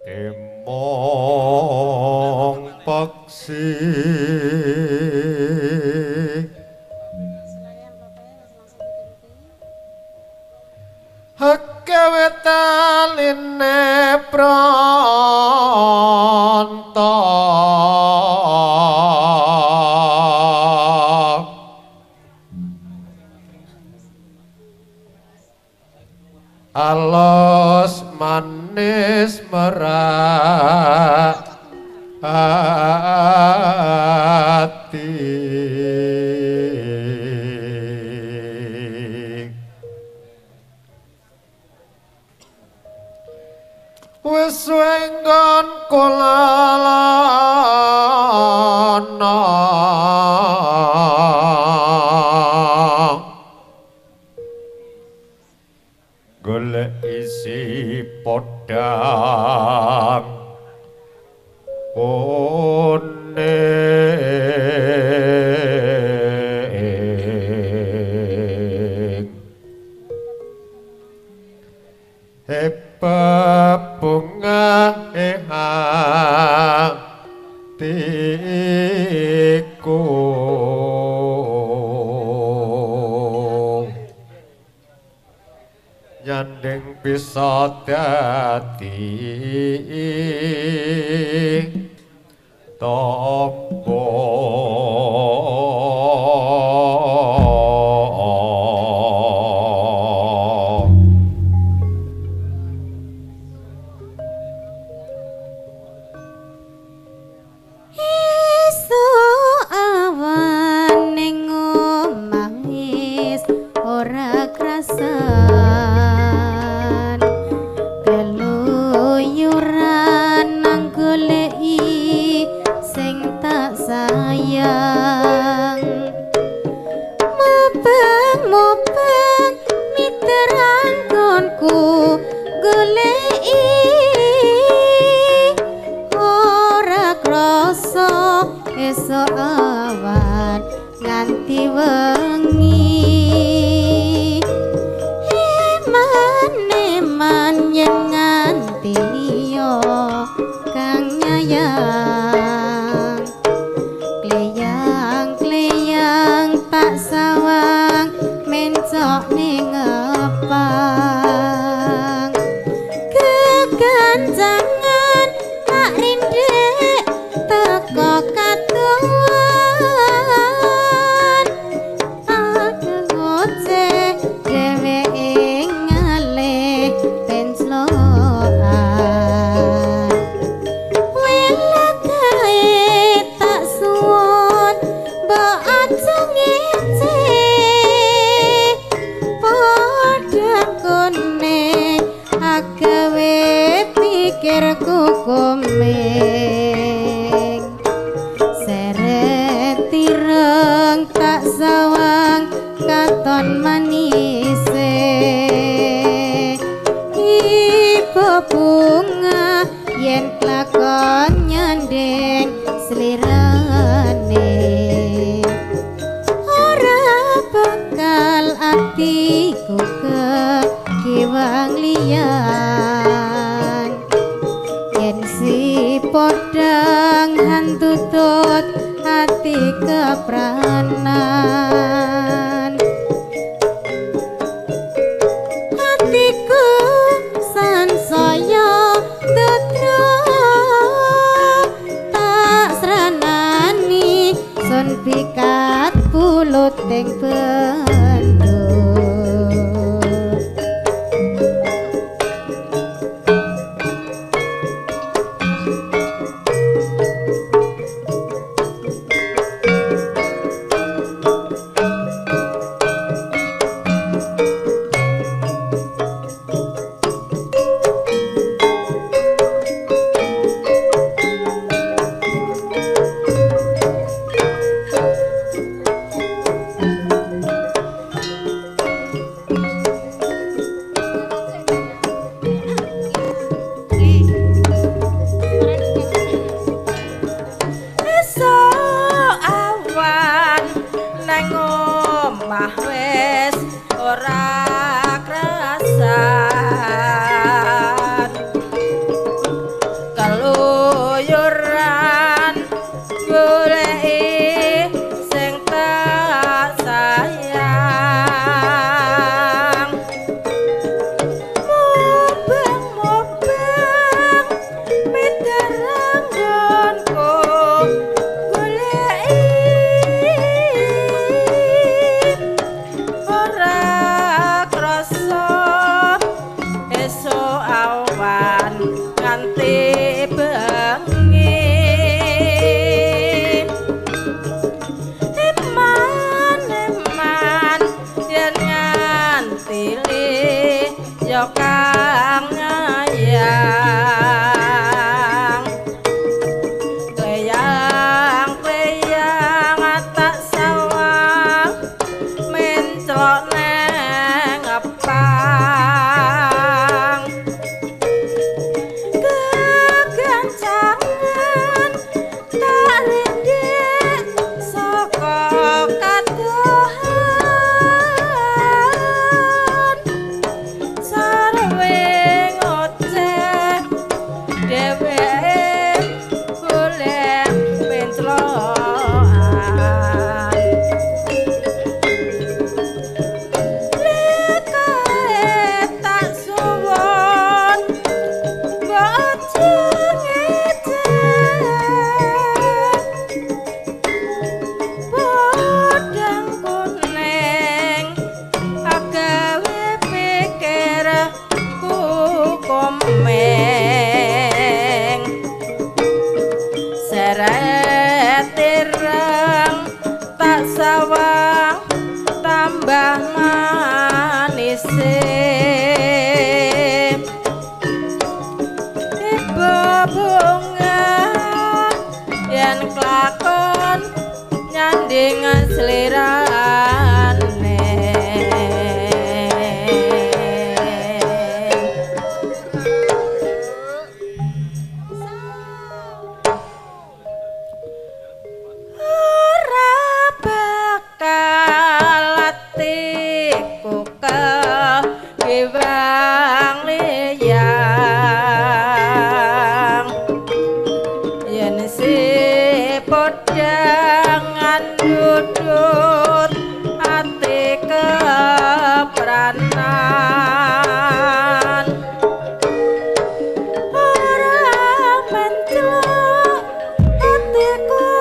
Emong peksi Hekewetaline pronto Alos manis merak hati Wis wenggon kula lana golek isi podang kuning bunga hatiku nyanding bisa dadi tombo. nganti bengi. Eman eman yen nganti liya kang nyayang. Kleyang kleyang tak sawang menclok neng epang. Kegancangan tak rindik saka kadohan. Sarwe ngoceh dheweke golek penclokan. Lekae tak suwun mbok aja ngecek. Podang kuning agawe pikirku komeng. Seret ireng tak sawang tambah manise. Ibu bunga yen klakon nyanding slirane. Ora bakal atiku kegiwang liyang. Yen si podhangan dudut ati kepranan. Ora menclok atiku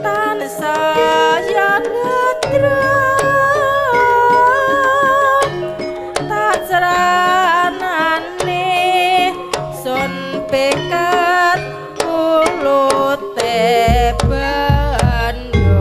tansah netra. Tak ceranane sun piket ulute bendo.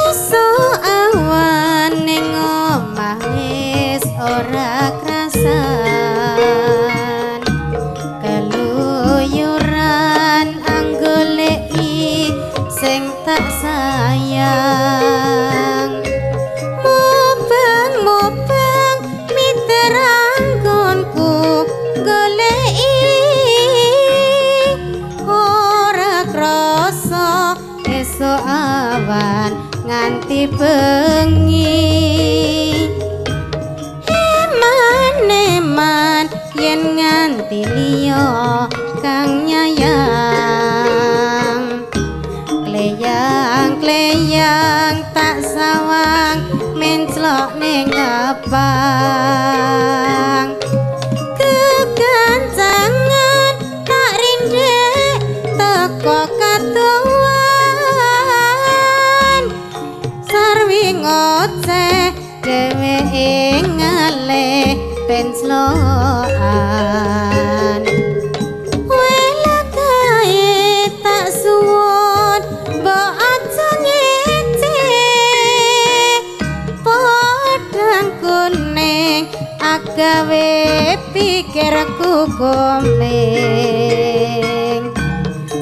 Esuk awan ning omah wis ora krasan. Keluyuran anggoleki sing tak sayang. Mubeng-mubeng miter anggonku goleki. Ora krasa esuk awan nganti bengi. Eman eman yen nganti liya kang nyayang. Kleyang kleyang tak sawang menclok ning epang. Kegancangan tak rindek teko kadohan. Sarwi ngoceh dheweke ngalih penclokan. Welakae tak suwun mbok aja ngece. Podang kuning agawe pikirku komeng.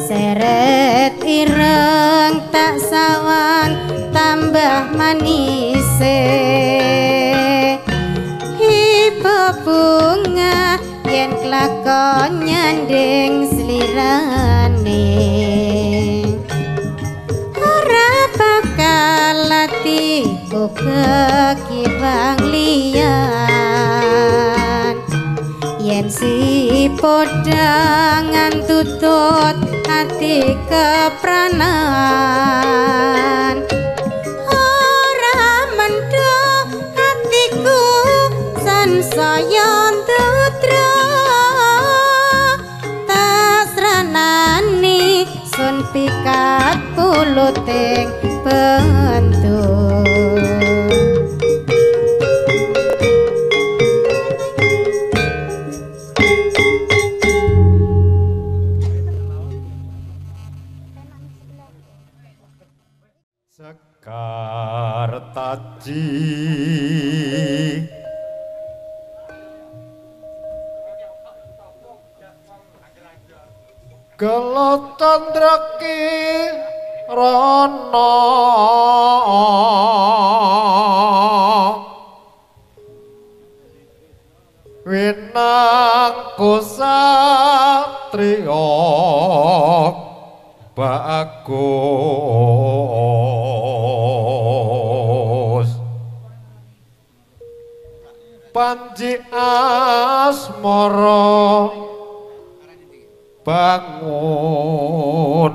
Seret ireng tak sawang tambah manise. Ibu bunga yen klakon nyanding slirane. Ora bakal atiku kekiwang Podangan tutut ati kepranan ora mendho atiku sansaya ndudra tasranani sun pikat puluting bentuk. Sekar Taji Gelo Candra Kirana Winangku satriya bagus Panji Asmara bangun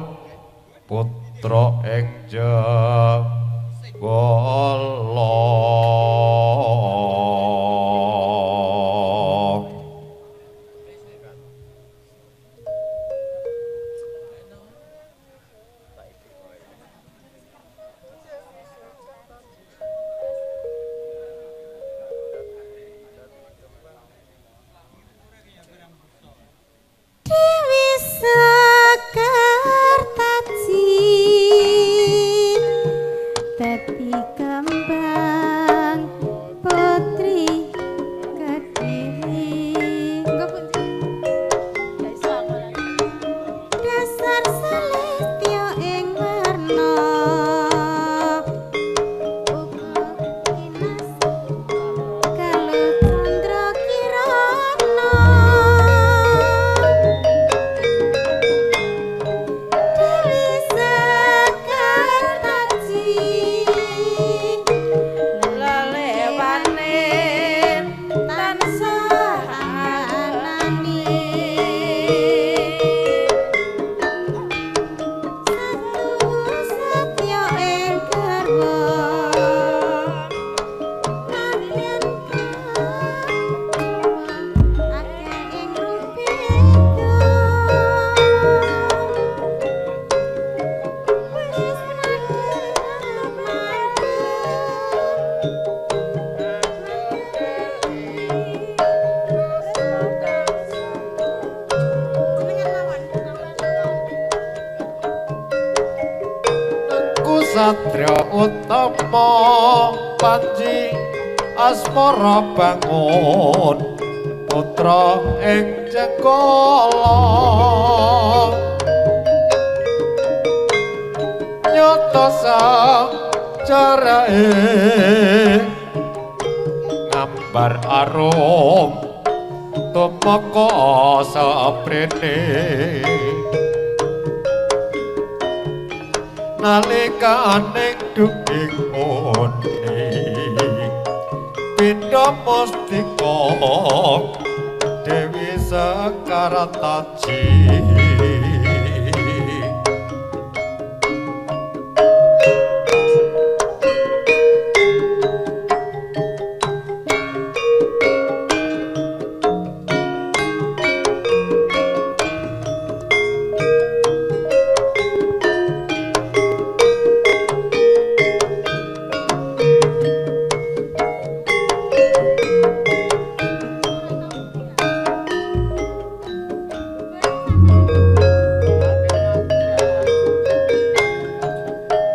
putra ing Jenggala. Dadi kembang putri Kediri dasar sulistya ing warna uga kinasih kalau Candra Kirana Dewi Sekar Taji Lelewane tansah anani satu setya ing garwa nadyan akeh ing rupita wis Ku satria utama Panji Asmara bangun putra ing Jenggala nyata sejarahe ngambar arum tumeka saprene nalikane duking oni pindha mustika Dewi Sekar Taji.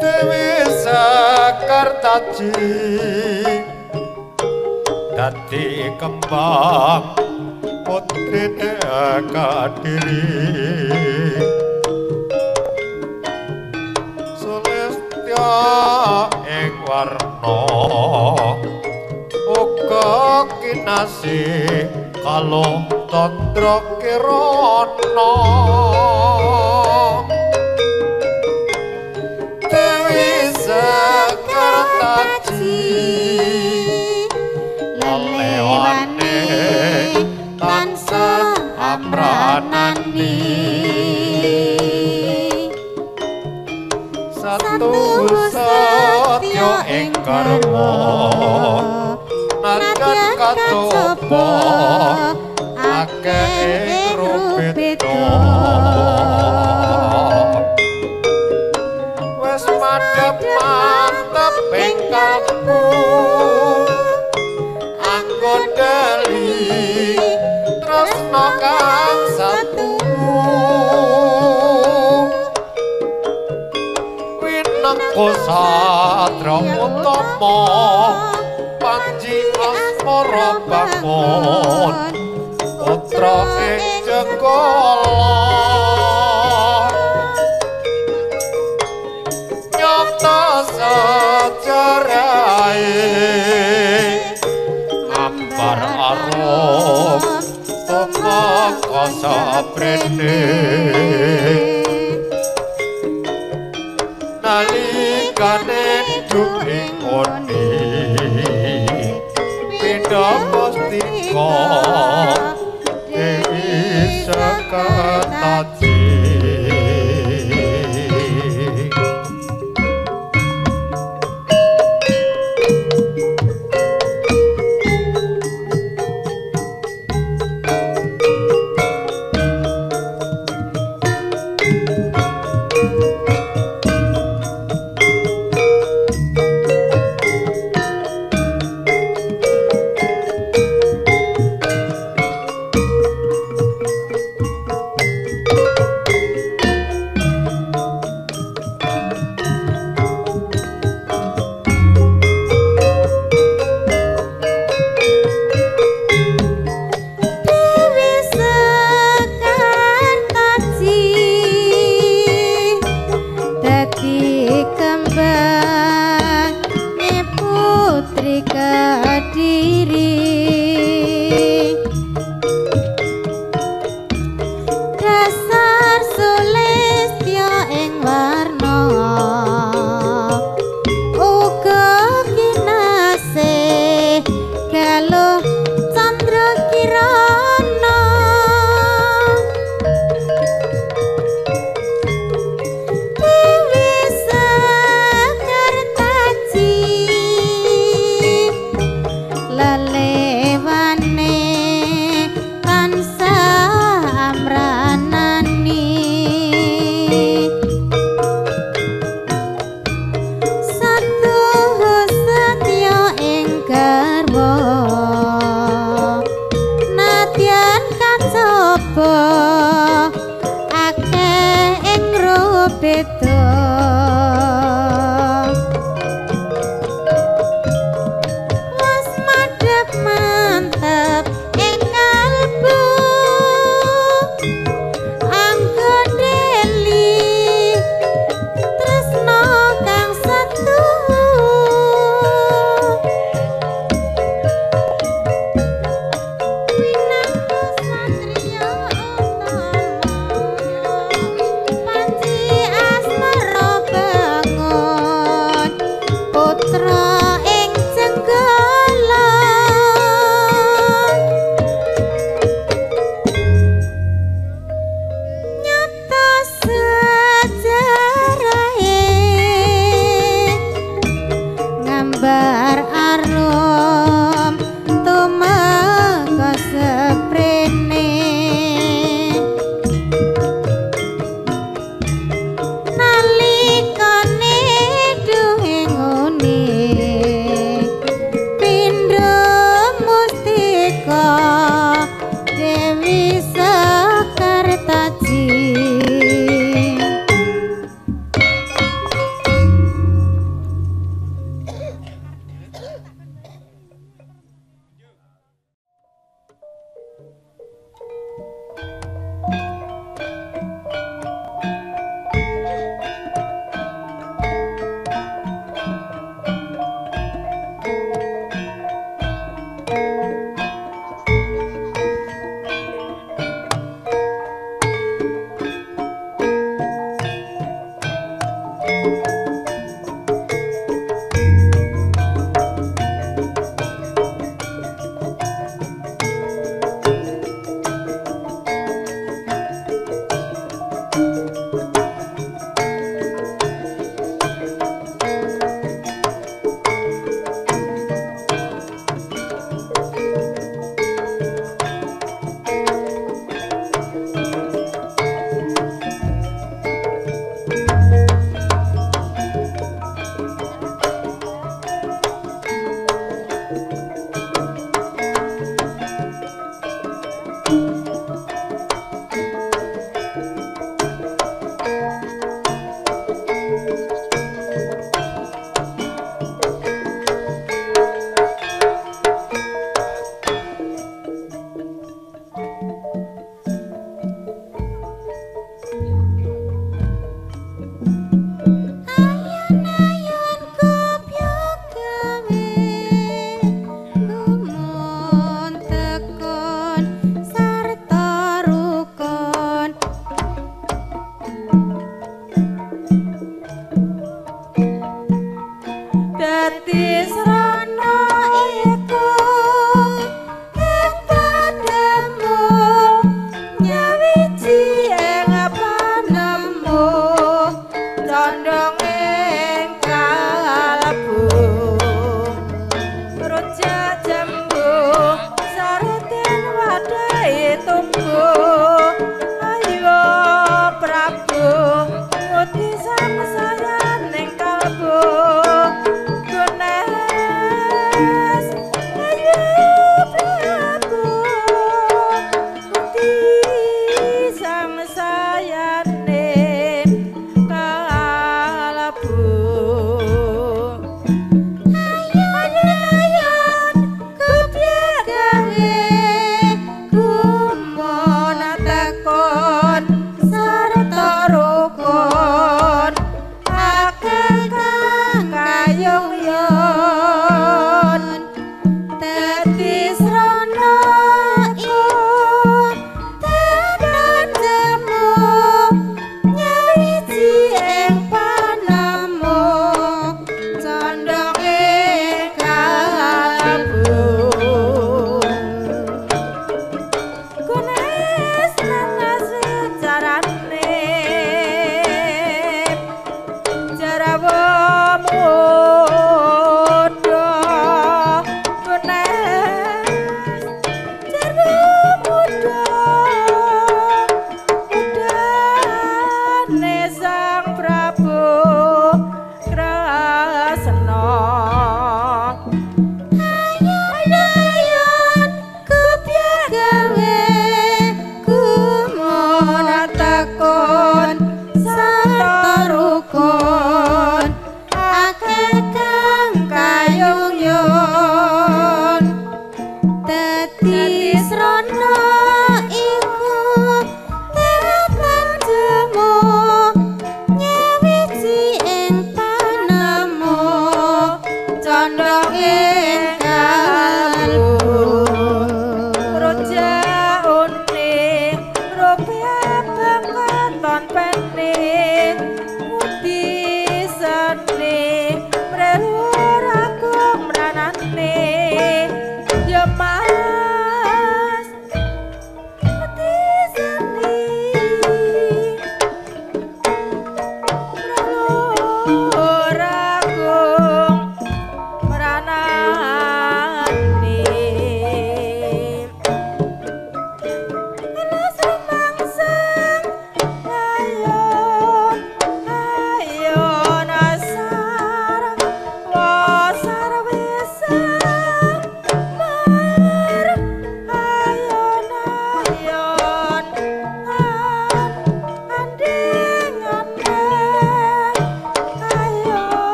Dewi Sekar Taji dadi kembang putrine Kadiri sulistya ing warna uga kinasih kalau Candra Kirana Dewi Sekar Taji lelewane tansah amra ing garwa nadyan kacoba akeh ing rubeda wis madhep mantep ing kalbu anggon deli tresna kang satu winengko satra utama panji asmara bangun putra ing Jenggala nyata sejarahe ambar arum tumeka saprene nalikane duwe ngoni pindha mustika Dewi Sekartaji.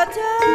Raja.